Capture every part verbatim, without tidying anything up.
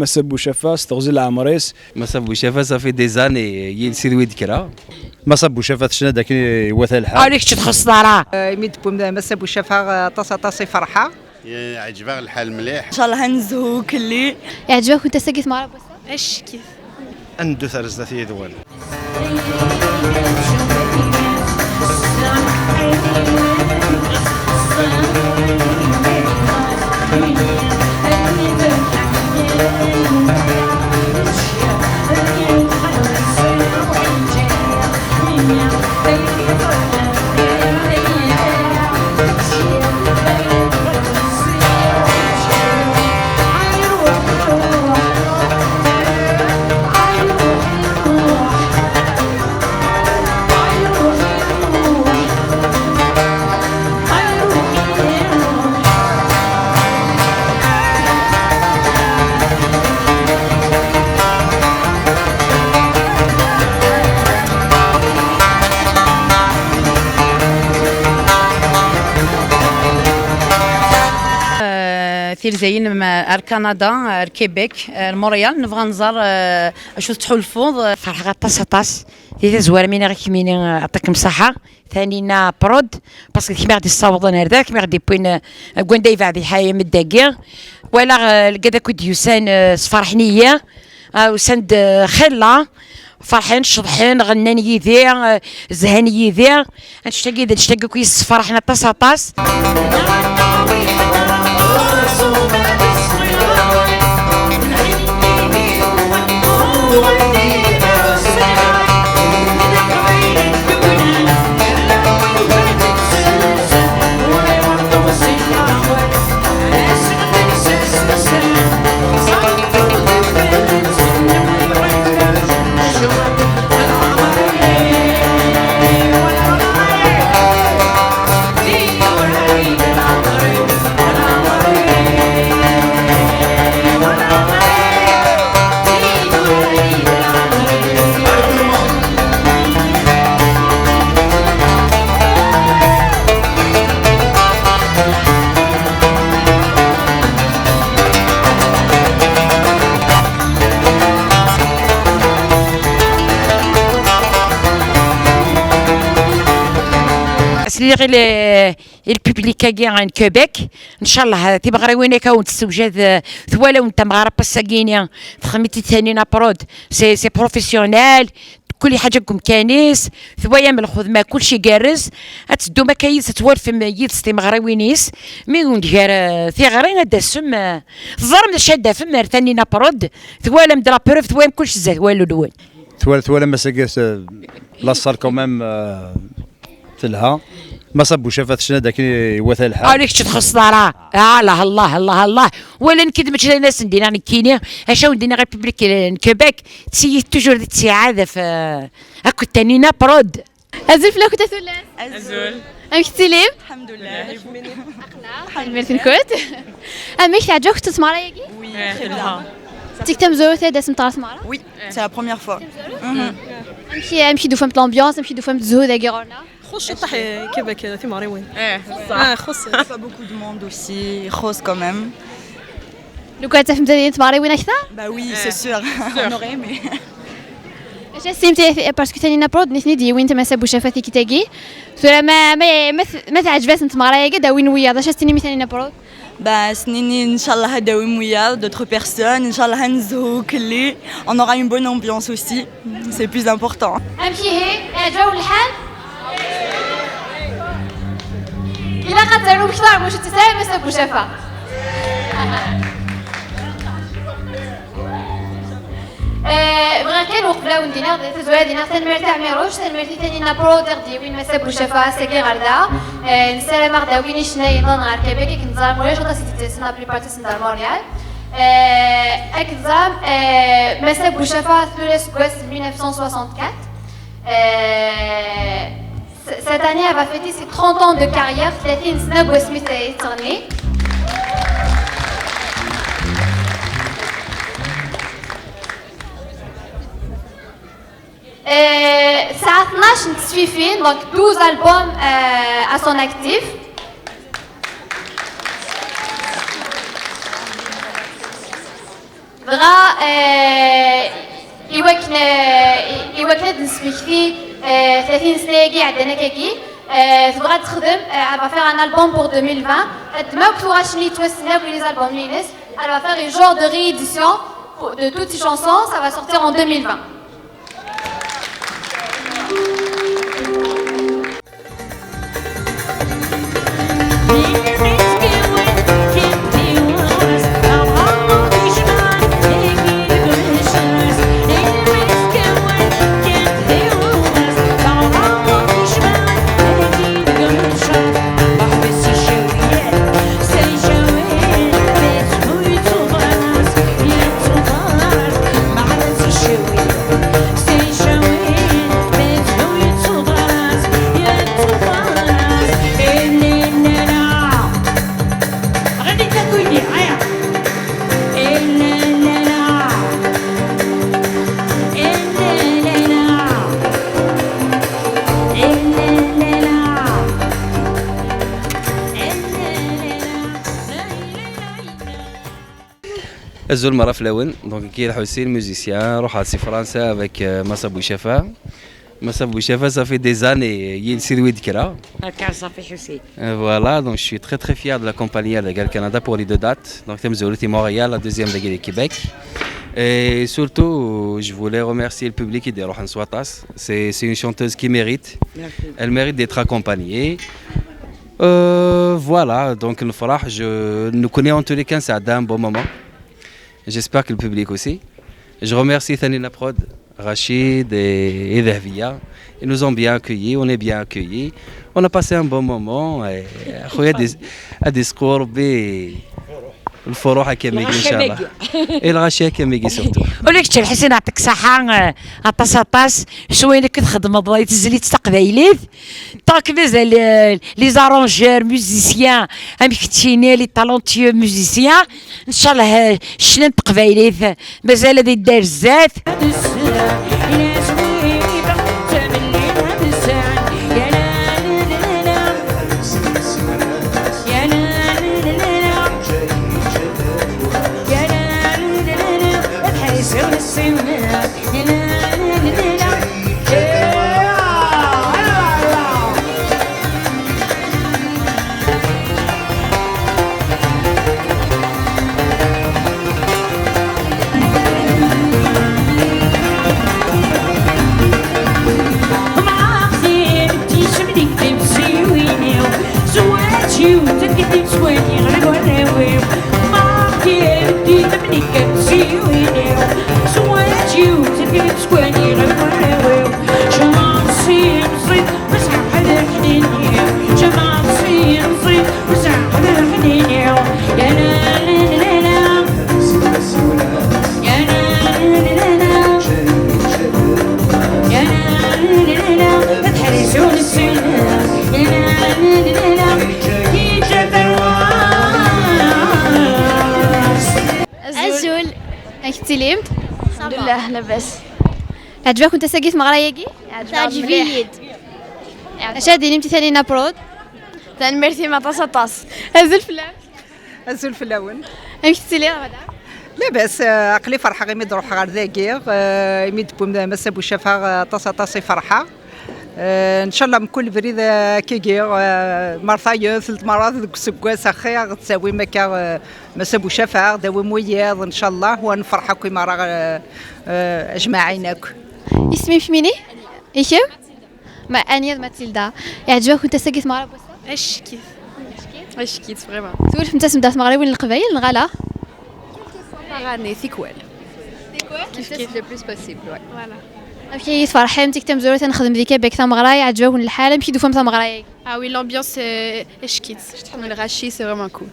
Massa Bucafa s teɣzi n leɛmer-is. Massa Bucafa, ça fait des années, yid-s i d wi d-kkreɣ. Massa Bucafa tecna-d akken iwata lḥal. Aw, kečč txuṣṣeḍ ara. Imi d-tewwim Massa Bucafa, aṭas, aṭas i ferḥeɣ. Yeɛjeb-aɣ lḥal mliḥ. Ncallah ad nezhu kelli. Yeɛjeb-akent ass-agi tmeɣra n wass-a? Acek-it. Ad neddut ar zdat yid-wen. Eh, tirza-inem ar Kanada, ar Québec, ar Montréal, nebɣa ad nẓer, eh, acu tettḥulfuḍ. Ferḥeɣ aṭas, aṭas. Di tazwara, mi nniɣ i kemmini, eh, aṭikem ṣaḥa. Tanina Prod, parce que kemm i ɣ-d-yessawḍen ar da, kemm i ɣ-d-yewwin, eh, deg wanda yebɛed iḥay medda-agi. Walaɣ, eh, lgad akk i d-yusan, eh, sferḥen-iyi, eh, usan-d, eh, xilla, ferḥen, ceḍḥen, ɣennan yid-i, eh, zhan yid-i. Annect-agi d annect-agi akk yessefraḥen aṭas, aṭas. Sliɣ i le, i lpublik-agi n Québec. Ncallah, eh, timeɣriwin akka wen-tessewjad, eh, twala-wen tameɣra n wass-agi-ni, texdem-itt Tanina Prod, c'est, c'est professionnel, kul ḥaǧa deg umkan-is, twayam lxedma, kulci igerrez, ad teddum akka yid-s, ad twalfem yid-s timeɣriwin-is, mi wen-d-gar, eh, tiɣri, ad d-tasem, eh, teẓram d acu ad d-tafem ar Tanina Prod, twalam-d la preuve, twayam kulci zdat wallen-nwen. Twal-, twalam ass-agi, eh, la salle quand même, eh, telha. Massa Bucafa tecna-d akken iwata lḥal. Aw, kečč txuṣṣeḍ ara. Ah, Allah, Allah, Allah, Allah. Wala nekk d mačči d ayen asen-d-iniɣ nekkini. Acu awen-d-iniɣ République n Québec, tiyit toujours di ttiɛad ɣef, eh, akked Tanina Prod. Azul fell-akent a tullas. Azul. Amek tettilim? Lḥemdulleh. Aql-aɣ, tanemmirt-nkent. Amek teɛǧeb-akent tmeɣra-agi? Oui, très bien. D tikti tamezwarut ad d-tasemt ɣer tmeɣra? Oui, c'est la première fois. Mhm. Amek, amek i d-tufamt l'ambiance, amek i d-tufamt zzhu dagi ɣur-neɣ? Txuṣṣ ciṭṭaḥ, eh, Québec, eh, timeɣriwin. Eh, txuṣṣ. Pas beaucoup de monde aussi, txuṣṣ quand même. Lukan ad tafemt din timeɣriwin akteṛ? Bah oui, c'est sûr. On aurait aimé. Acu as-tinim, parce que Tanina Prod nitni d-yewwin Massa Bucafa tikti-agi. Tura ma, ma, ma t-, ma teɛǧeb-asen tmeɣra-agi, ad d-awin wiyaḍ. Acu as-tinim i Tanina Prod? Bah, as-nini, ncallah ad d-awim wiyaḍ, d'autres personnes, ncallah ad nezhu kelli. On aura une bonne ambiance aussi. C'est le plus important. Amek ihi? Iɛǧeb-awen lḥal? Ilaq ad tarum kteṛ, mačči d tasɛa, Massa Bucafa. Eh, bɣiɣ kan uqbel ad wen-d-iniɣ, d tazwara ad iniɣ tanemmirt i Ɛmiruc, tanemmirt i Tanina Prod i ɣ-d-yewwin Massa Bucafa ass-agi ɣer da. Eh, nessaram ad ɣ-d-awin icennayen-nniḍen ɣer Québec, akken teẓram ulac aṭas i d-yettasen, la plupart ttasen-d ar Montréal. Eh, akken teẓram, eh, Massa Bucafa tlul aseggas mille neuf cent soixante-quatre. Eh, c-, cette année, elle va fêter ses trente ans de carrière, tlatin sna n wasmi i teɣni. Euh, tesɛa tnac n tesfifin, donc douze albums euh, à son actif. Dɣa euh, i wakken euh, i wakken ad d-nesmekti euh, tlatin sna-agi iɛeddan akkagi, euh, tebɣa ad texdem euh, elle va faire un album pour deux mille vingt. Teddem akk tuɣac-nni yettwassen akk les albums-nni-ines. Elle va faire un genre de réédition de toutes ses chansons, ça va sortir en deux mille vingt. Azul mara fell-awen. Donc, Guy Hussein, musicien, ruḥeɣ si Fransa avec euh, Massa Bouchafa. Massa Bouchafa, ça fait des années, il est de Kra. Car ça fait Hussein. Euh, voilà, donc je suis très très fier de la compagnie de Gal Canada pour les deux dates. Donc, Temzoulou et Montréal, la deuxième de Québec. Et surtout, je voulais remercier le public de Rohan Swatas. C'est c'est une chanteuse qui mérite. Merci. Elle mérite d'être accompagnée. Euh, voilà, donc نفرح, je nous connais en tous les cas, ça a un bon moment. J'espère que le public aussi. Je remercie Thanina Prod, Rachid et, et Dahvia. Ils nous ont bien accueillis, on est bien accueillis. On a passé un bon moment. Et, خويا, des, à des scores, mais le foroh à Kemegi, Inch'Allah. Et le Rachid à Kemegi surtout. Ula kečč a Lḥusin, yeɛṭik ṣṣeḥḥa, eh, aṭas, aṭas. S wayen akka txedmeḍ, i tezlit taqbaylit. Tant que mazal, eh, les arrangeurs, musiciens, amek keččini, les talentueux musiciens, ncallah, eh, ccna n teqbaylit, eh, mazal ad idder zdat. Azul. Amek tettilimt? Alḥemdulillah, labas. Teɛǧeb-akent ass-agi tmeɣra-agi? Teɛǧeb-iyi-d. Acu ad d-tinimt i Tanina Prod? Tanemmirt-im aṭas, aṭas. Azul fell-am. Azul fell-awen. Amek tettiliḍ, madam? Labas, eh, aql-i ferḥeɣ imi d-ruḥeɣ ɣer dagi, eh, imi d-tewwim Massa Bucafa, eh, aṭas, aṭas i ferḥeɣ. Eh, ncallah mkul brid, eh, akkagi, eh, mer tayeḍ, telt merrat deg useggas, axir ad d-tawim akka, eh, Massa Bucafa, ad d-tawim wiyiḍ, ncallah, wa nferḥ akk i merra, eh, eh, ajmaɛin akk. Isem-im kemmini? I kemm? Ma Ania d Matilda. Iɛǧeb-akent ass-agi tmeɣra n wass-a? Acek-it. Acek-it, vraiment. Twulfemt-asen-d ɣer tmeɣriwin n Leqbayel, neɣ ala? Par année, tikwal. Tikwal? Kif kif. Le plus possible, ouais. Voilà. Amek i tferḥemt, i tamezwarut ad nexdem di Québec tameɣra, iɛǧeb-awen lḥal, amek i d-tufam tameɣra-agi? Ah oui, l'ambiance, euh, acek-it. Acek-it, lɣaci, c'est vraiment cool.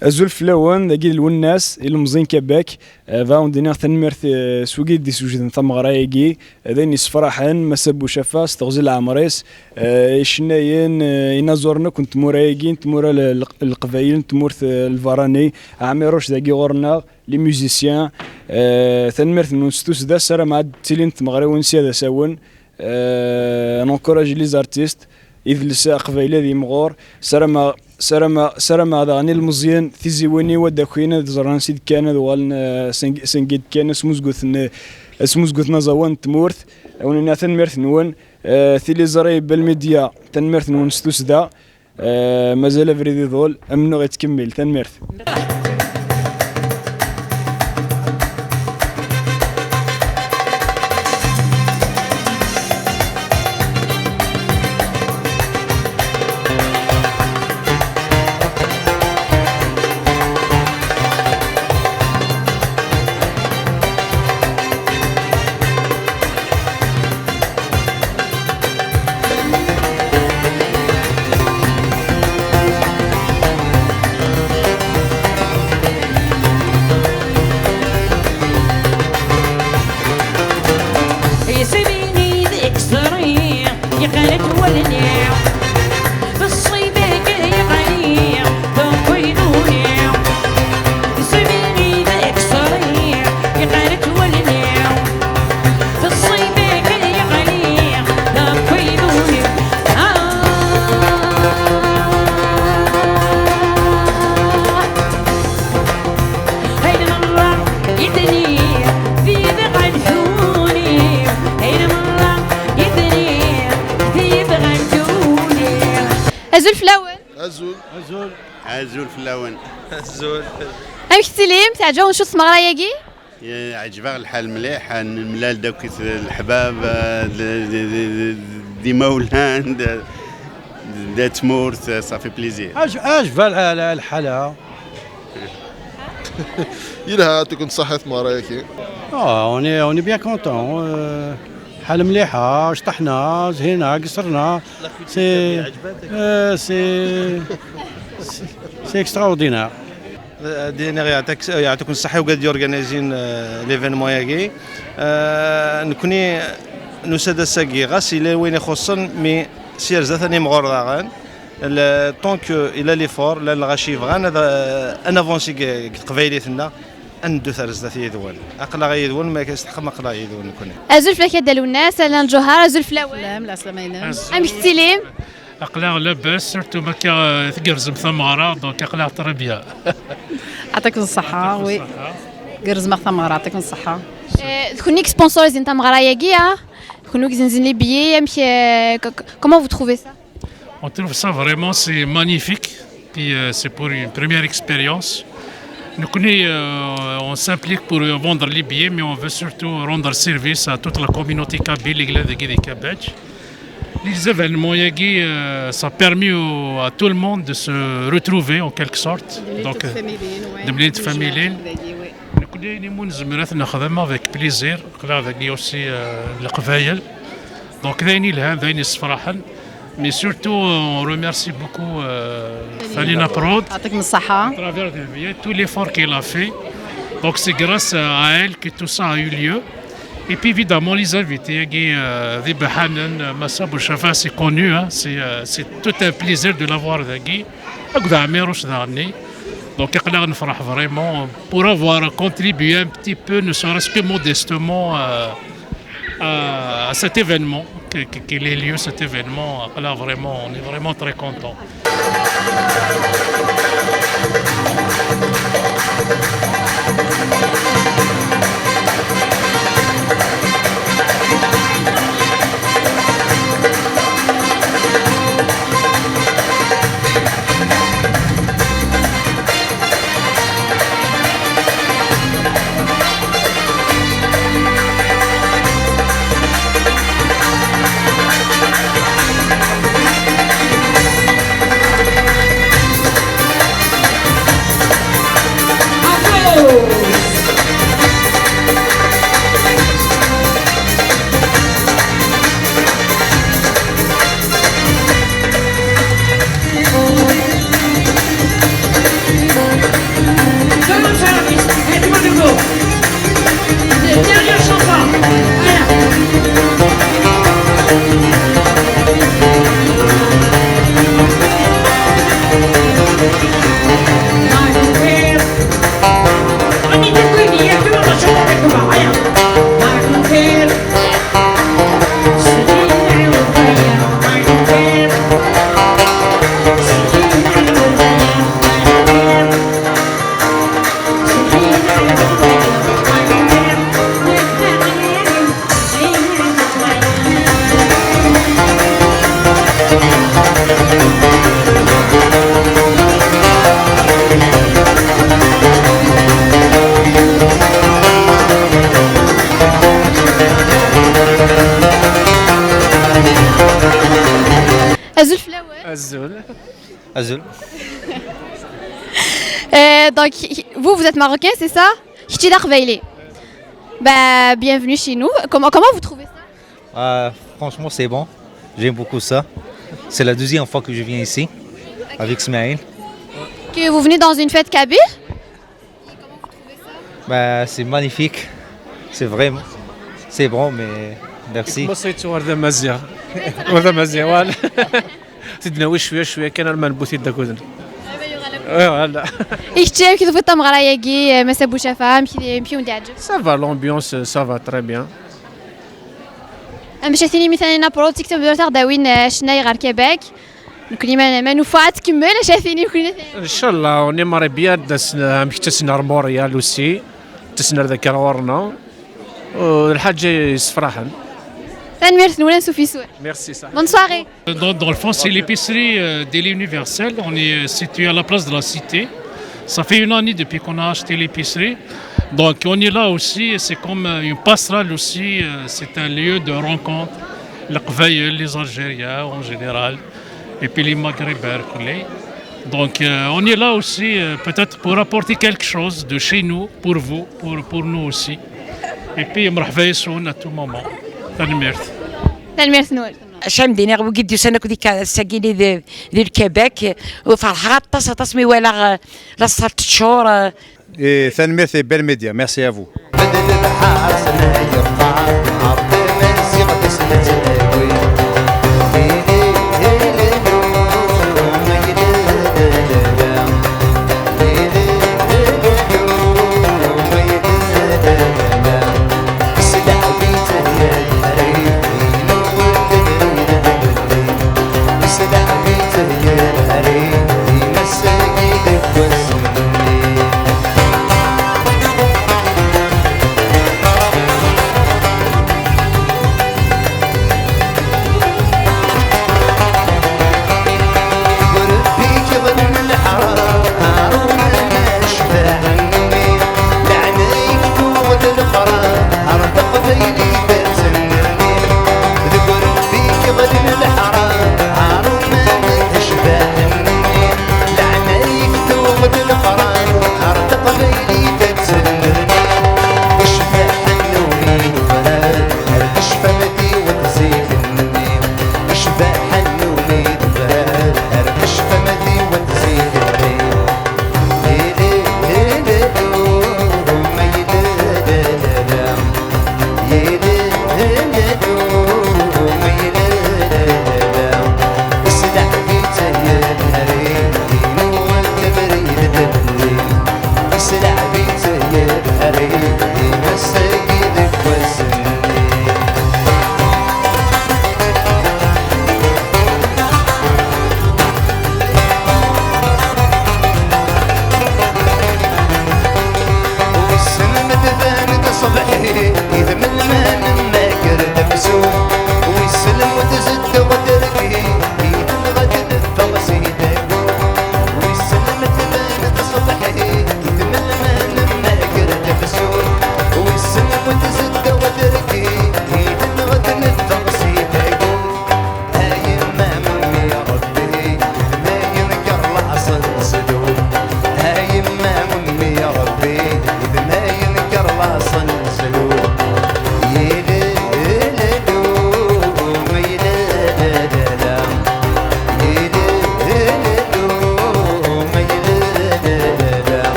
Azul fell-awen, dagi d Lwennas, ilemẓi n Québec. Eh, bɣiɣ ad wen-d-iniɣ tanemmirt, eh, s wigi i d-iswejden tameɣra-agi. Eh, d ayen yessefraḥen, Massa Bucafa s teɣzi n leɛmer-is, eh, icennayen, eh, inaẓuren akk n tmura-agi, n tmura l-, l-, n Leqbayel, n tmurt, eh, n lbarani, Ɛmiruc dagi ɣur-neɣ, les musiciens, Eh, tanemmirt-nwen s tussda, ssarameɣ ad d-ttilint tmeɣriwin sya d asawen. Eh, nencourage les artistes, idles aqbayli ad yimɣur. Ssarameɣ, ssarameɣ, ssarameɣ daɣen ilmeẓyen, tiziwin-iw ad d-akin, ad ẓren ansi d-kkan, ad uɣalen, eh, seng-, sengid kan, asmuzgut n, asmuzgut n aẓawan n tmurt. Ad wen-iniɣ tanemmirt-nwen. Eh, tiliẓri Bell Media, tanemmirt-nwen s tussda. Eh, mazal abrid iḍul, amennuɣ yettkemmil. Tanemmirt. Yesɛibini d extri, yeqqar-d wallen-iw. Ṣṣibek yeɣli d uqiduni. Ṣṣibini d extri, yeqqar-d wallen-iw. Ṣṣibek yeɣli d uqiduni. Ah. Ayen merra yedni d yebɣan tuni. Ayen merra yedni d yebɣan tuni. Azul fell-awen. Azul. Azul. Azul fell-awen. Azul. Amek tettilim? Teɛǧeb-awen cwiṭ tmeɣra-agi? Yeɛǧeb-aɣ lḥal mliḥ, nemlal-d akkit leḥbab, eh, d, d, d, d, d imawlan, d, d, d tmurt, ça fait plaisir. Ɛaj-, ɛajeb-aɣ lḥal, lḥala. Yelha, يعطيكم الصحة تماريكي. Ah, on est, on est bien content. Euh, حالة مليحة، شطحنا، زهينا، قصرنا. C'est, euh, c'est, c'est, c'est extraordinaire. Ad iniɣ yeɛṭik-, yeɛṭiken ṣṣeḥḥa i wigad d-yurganizin, euh, l'événement-agi. Euh, nekni nusa-d ass-agi, ɣas yella wayen ixuṣṣen, mi s yir zdat ad nimɣur daɣen. Le, tant que il y a l'effort, llan lɣaci yebɣan ad, ad navansi deg, deg teqbaylit-nneɣ, ad neddut ar zdat yid-wen. Aql-aɣ yid-wen, ma yesteḥqem aql-aɣ yid-wen nekni. Azul fell-ak a Dda Lwennas, Alan Ǧuhar, azul fell-awen. Salam, lɛeslama-inem. Amek tettilim? Aql-aɣ labas, surtout ma akka tgerrzem tameɣra, donc aql-aɣ très bien. Ɛṭikum ṣṣeḥḥa, oui. Gerrzem-aɣ tameɣra, ɛṭikum ṣṣeḥḥa. Eh, d kunwi i yesponsorizin tameɣra-agi, ah? D kunwi i izenzen les billets, amek, eh, co-, co-, comment vous trouvez ça? On trouve ça vraiment, c'est magnifique. Puis, euh, c'est pour une première expérience. Nous, euh, on s'implique pour vendre les billets, mais on veut surtout rendre service à toute la communauté kabyle, les Kabadj. Les événements, euh, ça a permis au, à tout le monde de se retrouver en quelque sorte. Donc, euh, de mlil tfamilin. Nekni ayen umi nezmer ad t-nexdem avec plaisir, aql-aɣ dagi aussi, euh, Leqbayel. Donc d ayen yelhan, d ayen yessefraḥen. Mais surtout, euh, on remercie beaucoup, euh, Falina Prod, يعطيكم الصحة. À travers des billets, tout l'effort qu'elle a fait. Donc c'est grâce à elle que tout ça a eu lieu. Et puis évidemment, les invités, euh, d ibaḥanen, euh, Massa Bouchafa, c'est connu, hein, c'est, euh, c'est tout un plaisir de l'avoir dagi. Akked Ɛmiruc daɣenni. Donc, aql-aɣ nefreḥ vraiment pour avoir contribué un petit peu, ne serait-ce que modestement, euh, à, à cet événement, que, que, qu'il ait lieu, cet événement. Aql-aɣ vraiment, on est vraiment très content. Azul fell-awen. Azul. Azul. Euh, donc, vous, vous êtes marocain, c'est ça? Kečč d aqbayli. Bah, bienvenue chez nous. Comment, comment vous trouvez ça? Ah, franchement, c'est bon. J'aime beaucoup ça. C'est la deuxième fois que je viens ici avec Smaïl. Que vous venez dans une fête kabyle? Bah, c'est magnifique. C'est vraiment, c'est bon, mais merci. Moi, c'est tout, Warda Mazia. Warda Mazia, voilà. Sidna, oui, je suis, je suis, كان المنبوذ يدك وزن. Voilà. I kečč, amek tewwiḍ tameɣra-agi, eh, Massa Bouchafa, amek i, amek i wen-d-iɛǧeb? Ça va, l'ambiance, ça va très bien. Amek a tini mi tani naproduct, tikteb dur taɣ dawin, eh, ccna ɣer Québec. Nekkni ma, ma nufa ad tkemmel, acu a tini nekkni? Inchallah, on aimerait bien ad tasen, amek ttasen ar Montréal aussi, ttasen ar daki ar ɣur-neɣ. U d lḥaǧa yessefraḥen. Tanemmirt-nwen, ansuf yes-wen. Merci, ça. Bonne soirée. Dans, dans le fond, c'est l'épicerie, euh, Deli Universel. On est, euh, situé à la place de la Cité. Ça fait une année depuis qu'on a acheté l'épicerie. Donc, on est là aussi. C'est comme, euh, une passerelle aussi. Euh, c'est un lieu de rencontre. Les Qbayel, les Algériens en général. Et puis les Maghrébins, les. Donc, euh, on est là aussi, euh, peut-être pour apporter quelque chose de chez nous, pour vous, pour, pour nous aussi. Et puis, مرحبا يسون à tout moment. Tanemmirt. Tanemmirt-nwen. Acu am d-iniɣ, wigi d-yusan akk di ka-, ass-agi-ni di, di Lkebak, u ferḥeɣ aṭas, aṭas mi walaɣ, eh, la salle teččur, eh. Eh, tanemmirt i Bell Media, merci à vous.